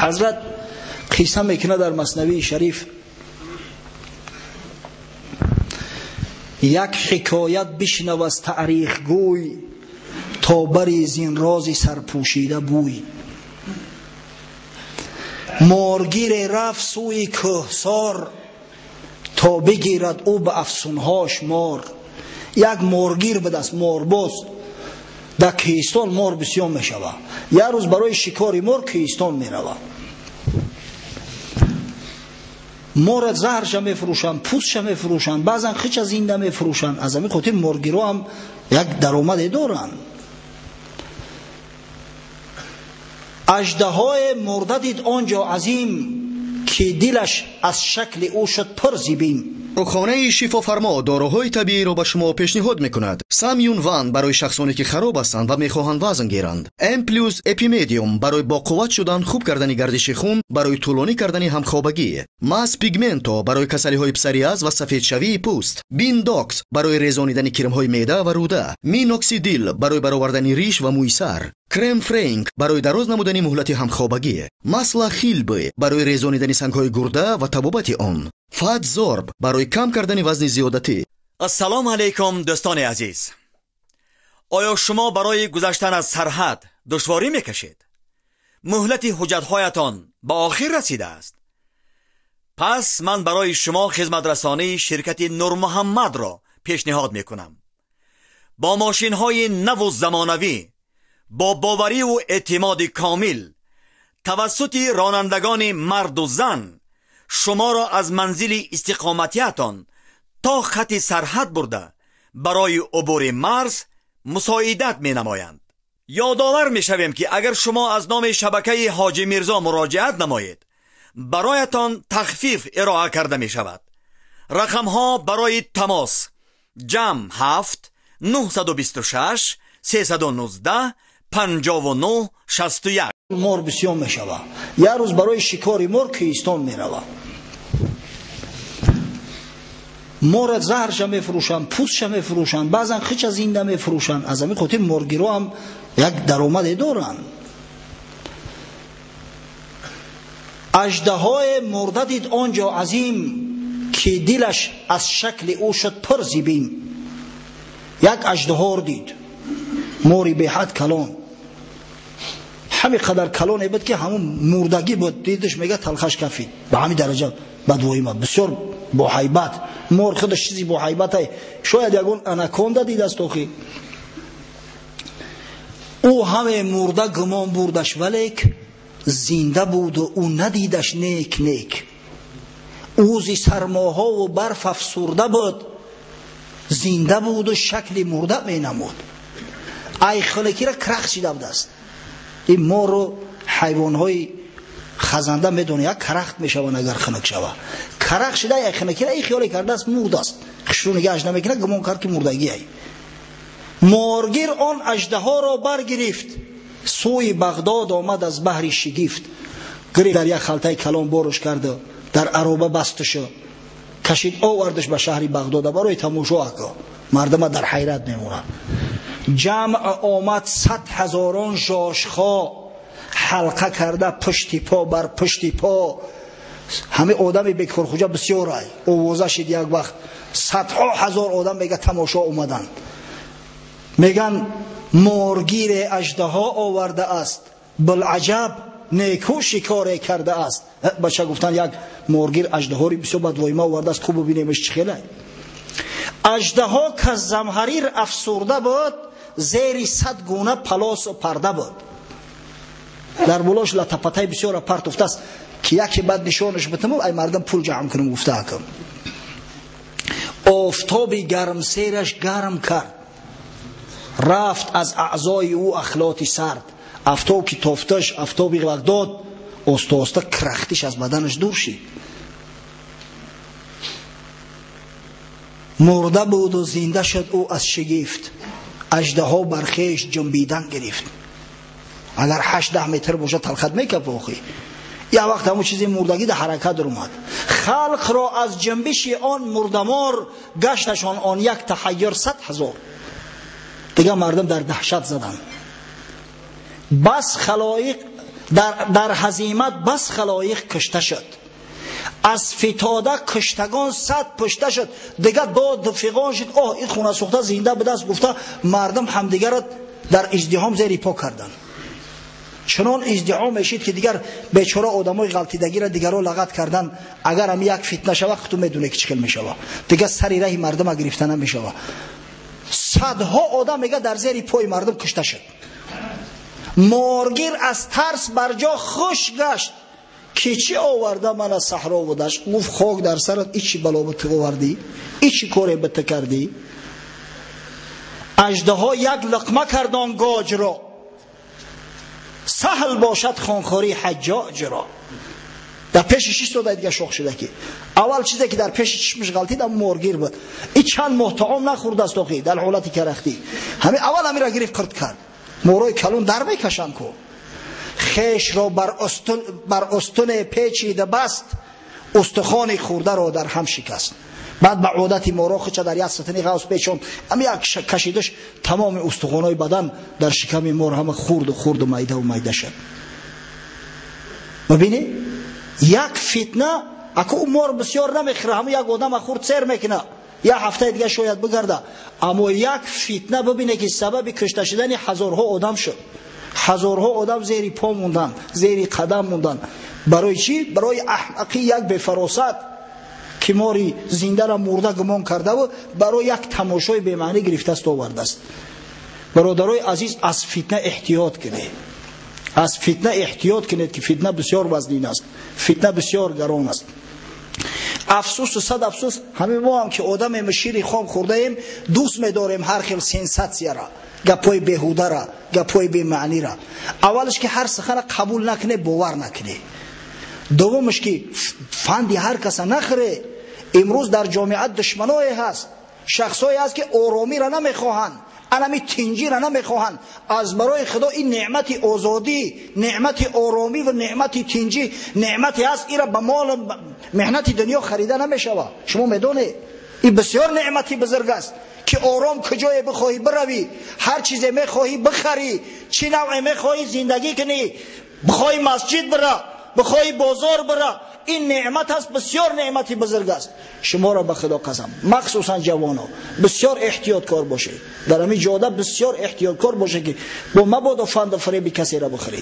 Ҳазрат қисса мекунад дар Маснавии Шариф. Як ҳикоят бишнав аз таърихгӯй, то бари зин рози сарпӯшида бӯй. Моргире рафт сӯи кӯҳсор, то бигирад ӯ ба афсунҳош мор. Як моргир будаст, морбоз. Дар кӯҳистон мор бисёр мешавад. Як рӯз барои шикори мор кӯҳистон меравад. Мора заҳрша мефурӯшанд, пӯстша мефурӯшанд, баъзан хича зинда мефурӯшанд. Аз ҳамин хотир моргиро ҳам як даромаде доранд. Аждаҳое мурда дид он ҷо азим, ки дилаш аз шакли ӯ шуд пур зи бим. Рухонаи шифофармо доруҳои табииро ба шумо пешниҳод мекунад. Самюн Ван барои шахсоне ки хароб ҳастанд ва мехоҳанд вазн гиранд. М плюс Эпимедиум барои боқувват шудан, хуб кардани гардиши хун, барои тӯлонӣ кардани ҳамхобагӣ. Мас Пигменто барои касалиҳои псориаз ва сафедшавии пӯст. Биндокс барои резонидани кирмҳои меъда ва рӯда. Миноксидил барои баровардани риш ва мӯи сар. Крем Френк барои дароз намудани муҳлати ҳамхобагӣ. Масла Хилбе барои резонидани сангҳои гурда ва табобати он. Фатзорб барои кам кардани вазни зиёдатӣ. Ассалому алайкум, дӯстони азиз. Оё шумо барои гузаштан аз сарҳад душворӣ мекашед? Муҳлати ҳуҷҷатҳоятон ба охир расидааст. Пас ман барои шумо хизматрасонии ширкати Нурмуҳаммадро пешниҳод мекунам. Бо мошинҳои наву замонавӣ, бо бовариву эътимоди комил, тавассути ронандагони марду зан шуморо аз манзили истиқоматиятон то хати сарҳад бурда барои убури марз мусоидат менамоянд. Ёдовар мешавем, ки агар шумо аз номи шабакаи Ҳоҷи Мирзо муроҷиат намоед, бароятон тахфиф ироа карда мешавад. Рақамҳо барои тамос: ҷамъ 7 926 319 59 61. Мор бисёр мешавад. Як рӯз барои шикори мор кӯҳистон меравад. Мора заҳрша мефурӯшанд, пӯстша мефурӯшанд, баъзан хича зинда мефурӯшанд. Аз ҳамин хотир моргиро ҳам як даромаде доранд. Аждаҳое мурда дид он ҷо азим, ки дилаш аз шакли ӯ шуд пур зи бим. Як аждаҳор дид, мори беҳад калон. Ҳамин қадар калоне буд, ки ҳамун мурдагӣ буд. Дидаш мега талхаш кафид. Ба ҳамин дараҷа бадвоима, бисёр боҳайбат. Мор худаш чизи боҳайбате. Шояд ягон анаконда дидаст охи. Ӯ ҳаме мурда гумон бурдаш, валек зинда буду ӯ надидаш нек нек. Ӯ зи сармоҳову барф афсурда буд, зинда буду шакли мурда менамуд. Ай хунукира крах шида будааст. Ин мору ҳайвонҳои хазанда медонад, як карахт мешаванд агар хунук шавад. Карах шида ай хунукира ин хиёле кардааст мурдааст. Хушрӯ нигаҳаш намекунад, гумон кард ки мурдагӣ ай. Моргир он аждаҳоро баргирифт, сӯи Бағдод омад аз баҳри шигифт. Гирифт дар як халтаи калон боруш карду дар ароба бастушу кашид овардаш ба шаҳри Бағдода барои тамошо. Ако мардума дар ҳайрат мемонад. Ҷамъ омад 100 ҳазорон жошхо, ҳалқа карда пушти по бар пушти по. Ҳамин одами бекорхуҷа бисёр ай овоза шид як вақт. Садҳо ҳазор одам мега тамошо омаданд. Меган моргире аждаҳо овардааст, билаҷаб неку шикоре кардааст. Бача гуфтанд як моргир аждаҳори бисёр бадвоима овардааст, хуб бубинемш чӣ хелай. Аждаҳо ки замҳарир афсурда буд, зери 100 гуна палосу парда буд. Дар болош латапатай бисёра партуфтааст, ки яке баъд нишонаш битаму ай мардам пул ҷамъ кунам гуфта акам. Офтоби гармсераш гарм кард, рафт аз аъзои ӯ ахлоти сард. Афтоб ки тофташ, афтоби Бағдод, оста оста крахтиш аз баданаш дур шид. Мурда буду зинда шуд ӯ аз шигифт, аждаҳо бар хеш ҷунбидан гирифт. Агар 8-10 метр бошад талхат мекафт охи. Як вақт ҳамон чизи мурдагӣ дар ҳаракат омад. Халқро аз ҷунбиши он мурдамор гашташон он як таҳайюр 100 ҳазор. Дигар мардум дар даҳшат заданд. Бас халоиқ Дар ҳазимат бас халоиқ кушта шуд, аз фитода куштагон сад пушта шуд. Дигар дод фиғон шуд, оҳ ин хона сӯхта зинда будаст гуфта мардум ҳамдигарро дар издиҳом зери по карданд. Чунон издиҳом мешид ки дигар бечора одамои ғалтидагиро дигарро лағат кардан. Агар ҳам як фитна шава, худту медоне ки чӣ хел мешава. Дигар сари раҳи мардума гирифта намешава. Садҳо одам мега дар зери пои мардум кушта шуд. Моргир аз тарс бар ҷо хуш гашт, ки чӣ оварда ман аз саҳро будаш. Гуфт хок дар сарат, ичи бало ба ту овардӣ, ичи коре ба ту кардӣ. Аждаҳо як луқма кард он гоҷро, саҳл бошад хонхории ҳаҷҷоҷро. Дар пеши шиш дода дига шох шуда ки аввал чизе ки дар пеши чишмаш ғалтид ам моргир буд. И чанд моҳ таом нахӯрдааст охи дар ҳолати карахтӣ. Ҳами аввал ҳамира гирифт қирт кард. Морои калон дар мекашанд ку. Хешро бар устуне печида баст, устухони хӯрдаро дар ҳам шикаст. Баъд ба одати моро хуча дар як сатани ғавс печон, ҳами як кашидаш тамоми устухонҳои бадан дар шиками мор ҳама хурду хурду майдаву майда шуд. Мебинӣ? Як фитна, аку ӯ мор бисёр намехӯра, ҳама як одама хурд сер мекуна, як ҳафтаи дига шояд бигарда. Аммо як фитна бибине ки сабаби кушта шудани ҳазорҳо одам шуд. Ҳазорҳо одам зери по монданд, зери қадам монданд. Барои чӣ? Барои аҳмақи як бефаросат ки мори зиндаро мурда гумон кардаву барои як тамошои бемаънӣ гирифтааст овардааст. Бародарои азиз, аз фитна эҳтиёт кунед. Аз фитна эҳтиёт кунед ки фитна бисёр вазнин аст, фитна бисёр гарон аст. Афсӯсу сад афсӯс, ҳамин мо ҳам ки одамем шири хом хӯрдаем, дӯст медорем ҳар хел сенсатсияра, гапҳои беҳудара, гапҳои бемаънира. Аввалаш ки ҳар сухана қабул накунед, бовар накунед. Дуввумаш ки фанди ҳар каса нахӯре. Имрӯз дар ҷомеа душманое ҳаст, шахсое ҳаст ки оромиро намехоҳанд, анами тинҷиро намехоҳанд. Аз барои Худо ин неъмати озодӣ, неъмати оромӣ ва неъмати тинҷӣ неъмате ҳаст, ира ба мол меҳнати дунё харида намешава. Шумо медонед, ин бисёр неъмати бузург аст ки ором куҷое бихоҳӣ биравӣ, ҳар чизе мехоҳӣ бихарӣ, чӣ навъе мехоҳӣ зиндагӣ кунӣ, бихоҳӣ масҷид бира, бихоҳӣ бозор бира. Ин неъмат аст, бисёр неъмати бузург аст. Шуморо ба Худо қасам, махсусан ҷавоно, бисёр эҳтиёткор бошед. Дар ҳамин ҷода бисёр эҳтиёткор бошед ки бо мабодо фанду фареби касеро бихӯрӣ.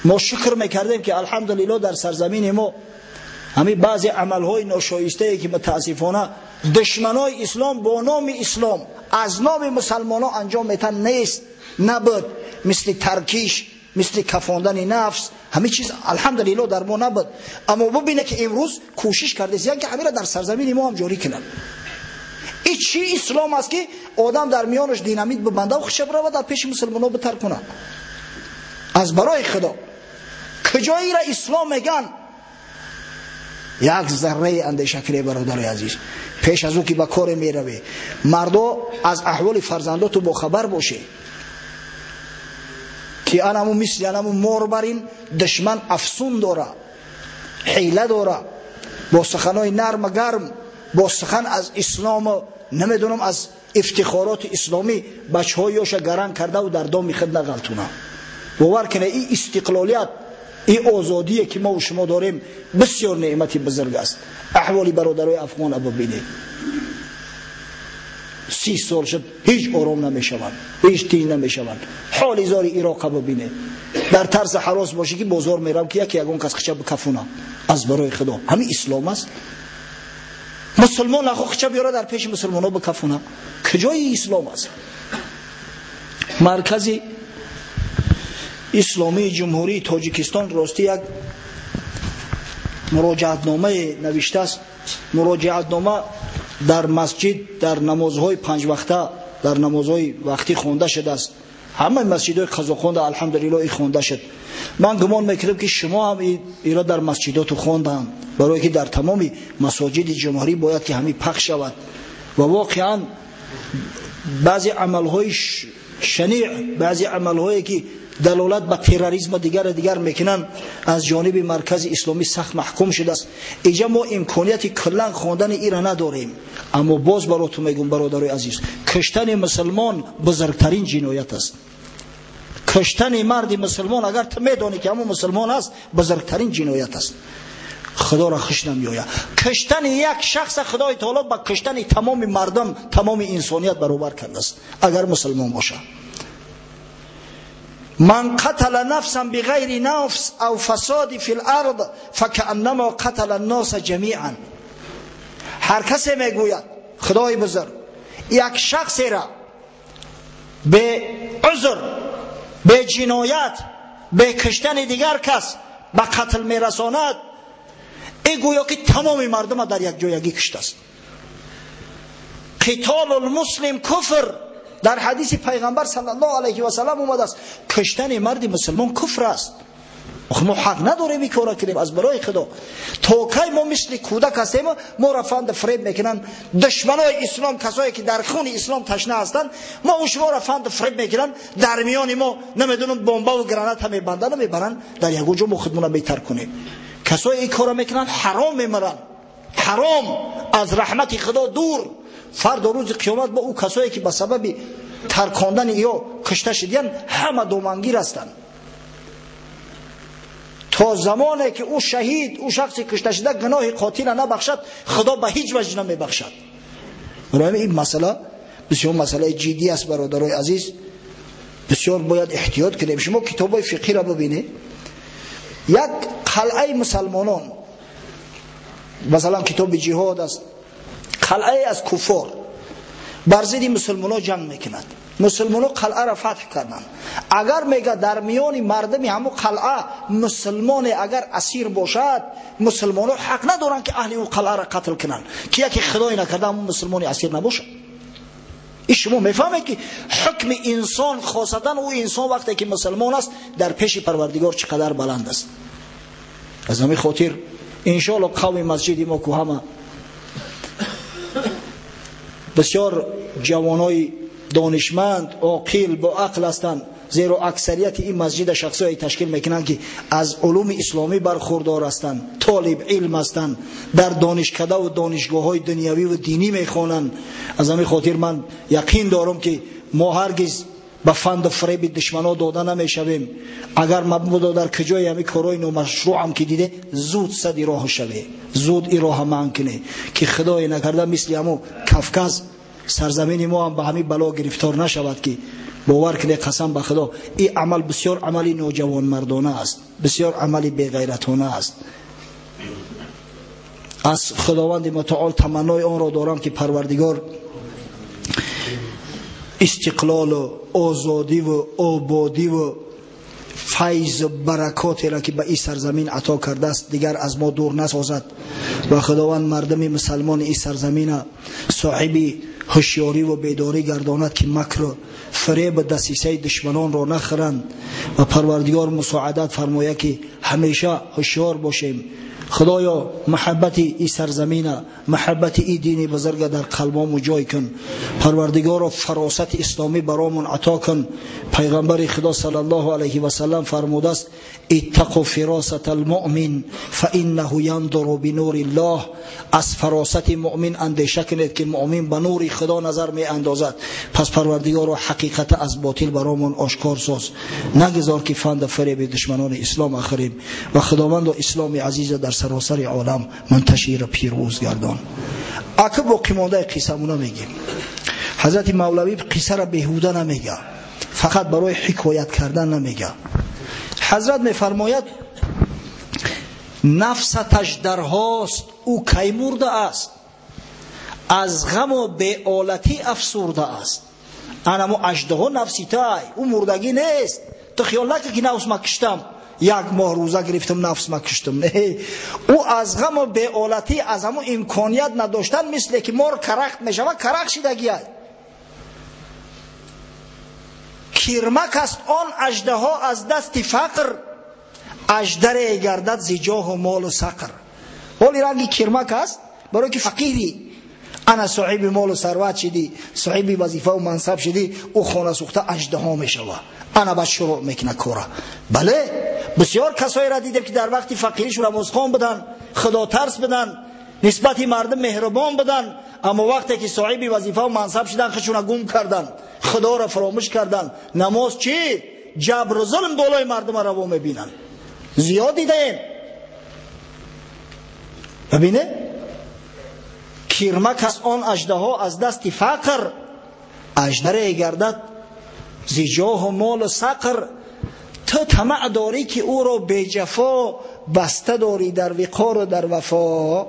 Мо шукр мекардем ки алҳамдулиллоҳ дар сарзамини мо ҳамин баъзе амалҳои ношоистае ки мутаассифона душманои ислом бо номи ислом аз номи мусалмонҳо анҷом метан нест, набуд. Мисли таркиш, мисли кафондани нафс, ҳамин чиз алҳамдулиллоҳ дар мо набуд. Аммо бубине ки имрӯз кӯшиш кардесиян ки ҳаминро дар сарзамини мо ҳам ҷорӣ кунанд. Ин чӣ ислом аст ки одам дар миёнаш динамит бибандаву хиша бирава дар пеши мусалмонҳо битар кунад? Аз барои Худо куҷоиро ислом меган? Як зарраи андеша кунед, бародари азиз, пеш аз ӯ ки ба коре меравӣ, мардо аз аҳволи фарзандоту бохабар бошед ки анаму мисли анаму мор бар ин душман афсун дора, ҳила дора, бо суханои нарма гарм, бо сухан аз ислому намедонам аз ифтихороти исломӣ бачаҳои ёша гаранг кардаву дар доми худ нағалтуна. Бовар кунед, ин истиқлолият, ин озодие ки мо шумо дорем бисёр неъмати бузург аст. Аҳволи бародарои афғона бибинед, 30 сол шуд ҳеҷ ором намешаванд, ҳеҷ тинҷ намешаванд. Ҳоли зори Ироқа бибинед, дар тарси ҳарос бошӣ ки бозор мерам ки яке ягон кас хича бикафуна. Аз барои Худо ҳамин ислом аст. Мусулмон нахо хича биёра дар пеши мусулмонҳо бикафуна. Куҷои ислом аст? Маркази исломии ҷумҳурии Тоҷикистон ростӣ як муроҷиатномае навиштааст. Муроҷиатнома дар масҷид, дар намозҳои панҷвақта, дар намозҳои вақтӣ хонда шудааст. Ҳамаи масҷидҳои қазоқонда алҳамдулиллоҳ и хонда шуд. Ман гумон мекунам ки шумо ҳам иро дар масҷидоту хонданд, барое ки дар тамоми масоҷиди ҷумҳурӣ бояд ки ҳамин пахш шавад. Ва воқеан баъзе амалҳои шаниъ, баъзе амалҳое ки далолат ба терроризм дигар дигар мекунанд, аз ҷониби маркази исломӣ сахт маҳкум шудааст. Иҷа мо имконияти куллан хондани ира надорем. Аммо боз баротун мегӯм, бародарои азиз, куштани мусулмон бузургтарин ҷиноят аст. Куштани марди мусулмон агар ту медонӣ ки ҳамон мусулмон аст, бузургтарин ҷиноят аст. Худоро хуш намеояд. Куштани як шахс Худои таоло ба куштани тамоми мардум, тамоми инсоният баробар кардааст, агар мусулмон бошад. من قتل نفسا بغیر نفس او فساد فی الارض فكأنما قتل الناس جمیعا. هر کسی میگوید خدای بزرگ یک شخصی را به عذر، به جنایت، به کشتن دیگر کس به قتل میرساند، ای گویا که تمام مردم در یک جایگی کشته است. قتال المسلم کفر. در حدیث پیغمبر صلی الله علیه و سلم اومده است کشتن مرد مسلمان کفر است. ما حق نداریم این کارا کنیم از برای خدا. تا کی ما مثل کودک هستیم، ما را فند فریب میکنن دشمنای اسلام، کسایی که در خون اسلام تشنه هستند، ما و شما را فند فریب میکنن، در میان ما نمیدونم بمب و گرانات هم میبندن و میبرن در یک جا، ما خودمون بهتر کنیم. کسایی این کارا میکنن حرام میمرن، حرام، از رحمت خدا دور. فردا روز قیامت با او کسایی که به سبب ترکاندن یا کشته شدن همه دومنگیر هستند. تا زمانی که او شهید، او شخصی کشته شده گناه قاتل نبخشد، خدا به هیچ وجه نمیبخشد. برای این مسئله بسیار مسئله جدی است برادرای عزیز، بسیار باید احتیاط کنیم. شما کتابای فقهی را ببینید، یک قلعه مسلمانان، مثلا کتاب جهاد است، قلعه از کفار بر ضد مسلمان‌ها جنگ میکند، مسلمان‌ها قلعه را فتح کردند. اگر میگه در میان مردم همو قلعه مسلمان اگر اسیر باشد، مسلمان‌ها حق ندارند که اهل او قلعه را قتل کنند، که یکی خدای نکرده همون مسلمان اسیر نباشد. این شما میفهمید که حکم انسان، خاصتا او انسان وقتی که مسلمان است، در پیش پروردگار چقدر بلند است. از همین خاطر انشاءالله قوم مسجد ما که همه بسیار جوانای دانشمند، عاقل، با عقل هستند، زیرا اکثریت این مسجد شخصایی تشکیل میکنند که از علوم اسلامی برخوردار هستند، طالب علم هستند، در دانشکده و دانشگاه های دنیوی و دینی میخوانند. از همین خاطر من یقین دارم که ما هرگز به فند و فریب دشمنا داده نمیشویم. اگر مبادا در کجای همین کارهای نامشروع هم که دیده، زود صد راه شوه، زود این راه من کنه که خدای نکرده مثل همو کفکز سرزمین ما هم به همین بلا گرفتار نشود. که باور کنه قسم به خدا این عمل بسیار عملی نوجوان مردانه است، بسیار عملی بیغیرتانه است. از خداوند متعال تمنای آن را دارم که پروردگار استقلال و آزادی و آبادی و فیض و برکاتی را که به این سرزمین عطا کرده است دیگر از ما دور نسازد و خداوند مردم مسلمان این سرزمین صاحب هوشیاری و بیداری گرداند که مکر و فریب و دسیسه دشمنان را نخورند و پروردگار مساعدت فرماید که همیشه هوشیار باشیم. خدایا محبت ای سرزمین، محبت ای دین بزرگ در قلبامو جای کن. پروردگارا فراست اسلامی برامون عطا کن. پیغمبر خدا صلی الله علیه و سلم فرموده است اتقوا فراست المؤمن فانه ينظر بنور الله. از فراست مؤمن اندیشه کنید که مؤمن به نور خدا نظر می اندازد. پس پروردگارا حقیقت از باطل برامون آشکار ساز، نگذار که فند فریب دشمنان اسلام اخریم و خداوند اسلام عزیز در سراسر عالم منتشر پیروز گردان. اکه باقی مانده قصه میگیم. حضرت مولوی قصه را بیهوده نمیگه، فقط برای حکایت کردن نمیگه. حضرت میفرماید نفستش درهاست او کی مرده است، از غم و بی‌آلتی افسرده است. انمو اژدها نفسی تای او مردگی نیست. تو خیال نکن که نفس ما کشتم، یک ماه روزه گرفتم نفس ما کشتم. نه، او از غم و بی‌آلتی، از همون امکانیت نداشتن، مثل که مار کرخت میشود کرخت شدگی است. کرمک است آن اژدها از دست فقر، اژدره گردد ز جاه و مال و سقر. حالی رنگی کرمک است برای که فقیری، انا صاحب مال و ثروت شدی، صاحب وظیفه و منصب شدی، او خانه سوخته اژدها میشود. انا بعد شروع میکنه کورا. بله، بسیار کسایی را دیدم که در وقتی فقیریشون نمازخوان بودن، خدا ترس بدن، نسبت مردم مهربان بدن، اما وقتی که صاحب وظیفه و منصب شدن خودشون گم کردن، خدا را فراموش کردن. نماز چی؟ ҷабру зулм болои мардума раво мебинанд. Зиёд дидаем. Бибине, кирмак аз он аждаҳо аз дасти фақр, аждаре гардад зи ҷоҳу молу сақр. Ту тамаъ дорӣ ки ӯро беҷафо баста дорӣ дар виқору дар вафо.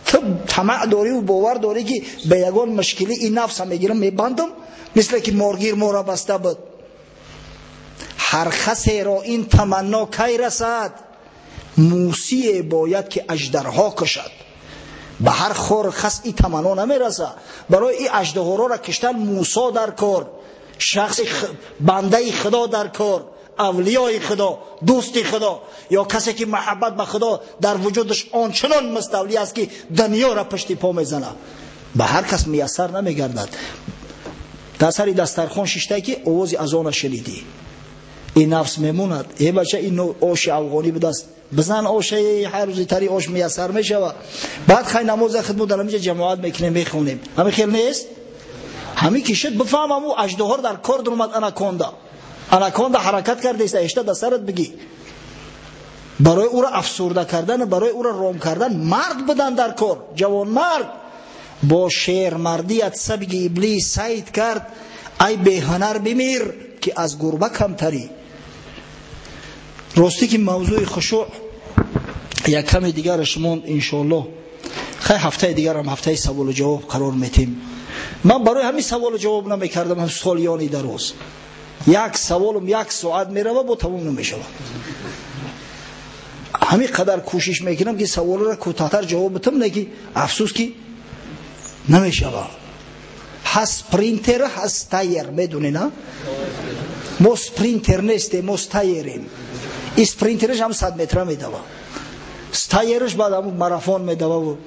Ту тамаъ дорӣ бовар дорӣ ки ба ягон мушкилӣ ин нафса мегирам мебандам, мисле ки моргир мора баста буд. Ҳар касеро ин таманно кай расад, мусие бояд ки аждарҳо кушад. Ба ҳар хор хас ин таманно намерасад. Барои ин аждаҳоро киштан Мусо дар кор, шахси бандаи Худо дар кор, авлиёи Худо, дӯсти Худо, ё касе ки маҳаббат ба Худо дар вуҷудаш ончунон муставлӣ аст ки дунёро пушти по мезанад. Ба ҳар кас муяссар намегардад. Дар сари дастархон шиштае ки овози азона шунидӣ, ин нафс мемонад. Э бача, ин оши афғонӣ будааст, бизан оше, ҳар рӯзи тари ош муяссар мешавад. Баъд хай намози хидмат дар ҳаминҷа ҷамоат мекунем, мехонем. Ҳамин хел нест? Ҳамин ки шуд бифаҳмам, ӯ аждаҳор дар кор даромад, анаконда. Анаконда ҳаракат кардааст, эшта дар сарат бигӣ. Барои ӯро афсурда кардан, барои ӯро ром кардан мард будан дар кор, ҷавонмард бо шермардият сабги иблис сайд кард. Ай беҳунар бимир ки аз гурба камтарӣ. Ростӣ ки мавзӯи хушӯъ як каме дигараш монд, иншоаллоҳ. Хай ҳафтаи дигарам ҳафтаи саволу ҷавоб қарор метем. Ман барои ҳамин саволу ҷавоб намекардам ҳам солиёни дароз. Як саволум як соат мерава, бо тамом намешавад. Ҳамин қадар кӯшиш мекунам ки саволро кӯтоҳтар ҷавоб битам, не ки афсӯс ки намешавад. Ҳаст спринтер, ҳаст стайер, медонӣ на? Мо спринтер нестем, мо стайерем. И спринтераш ҳам 100 метра медава, стайераш баъд ҳам марафон медава,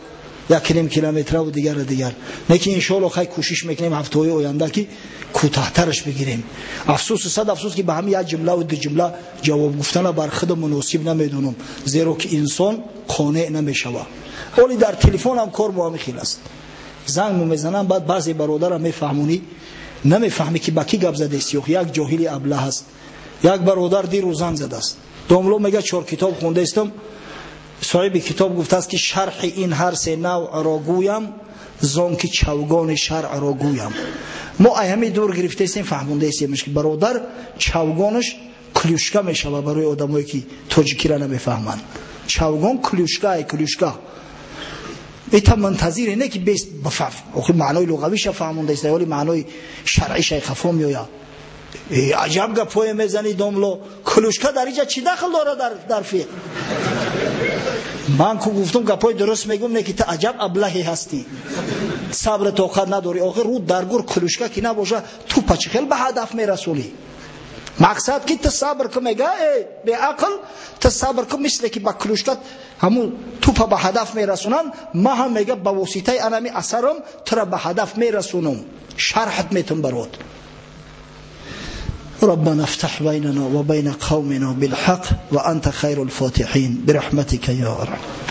1.5 километраву дигару дигар. Не ки иншоалло хай кӯшиш мекунем ҳафтаҳои оянда ки кӯтоҳтараш бигирем. Афсӯсу сад афсӯс ки ба ҳамин як ҷумлаву ду ҷумла ҷавоб гуфтана бар худ муносиб намедонам, зеро ки инсон қонеъ намешавад. Оли дар телефон ҳам кор бо ҳамин хел аст. Занг мезанам, баъд баъзе бародарам мефаҳмонӣ, намефаҳмӣ ки ба кӣ гап задааст. Як ҷоҳили аблаҳ аст. Як бародар дирӯз занг задааст. Домло мега 4 китоб хондаистам. Соҳиби китоб гуфтааст ки шарҳи ин ҳар се навъро гӯям, зон ки чавгони шаръро гӯям. Мо ай ҳамин дур гирифтаистем, фаҳмондаистем ки бародар чавгонаш клюшка мешавад барои одамое ки тоҷикиро намефаҳманд. Чавгон клюшка, ай клюшка. Ита мунтазире не ки бес охи маънои луғавиша фаҳмондаист, вале маънои шаръиша хафо меояд. Аҷаб гапое мезанӣ домло, клюшка дар инҷа чӣ дахл дорад дар фиқҳ? Ман ку гуфтум гапои дуруст мегӯм, не ки ту аҷаб аблаҳе ҳастӣ, сабр тоқат надорӣ. Охир рӯ дар гур клюшка ки набоша, тупа чӣ хел ба ҳадаф мерасонӣ? Мақсад ки ту сабр ку, мега э беақл, ту сабр ку, мисле ки ба клюшка ҳамун тупа ба ҳадаф мерасонанд, ман ҳам мега ба воситаи анами асарам тура ба ҳадаф мерасонам, шарҳат метум барот. ربنا افتح بيننا وبين قومنا بالحق وأنت خير الفاتحين برحمتك يا أرحم.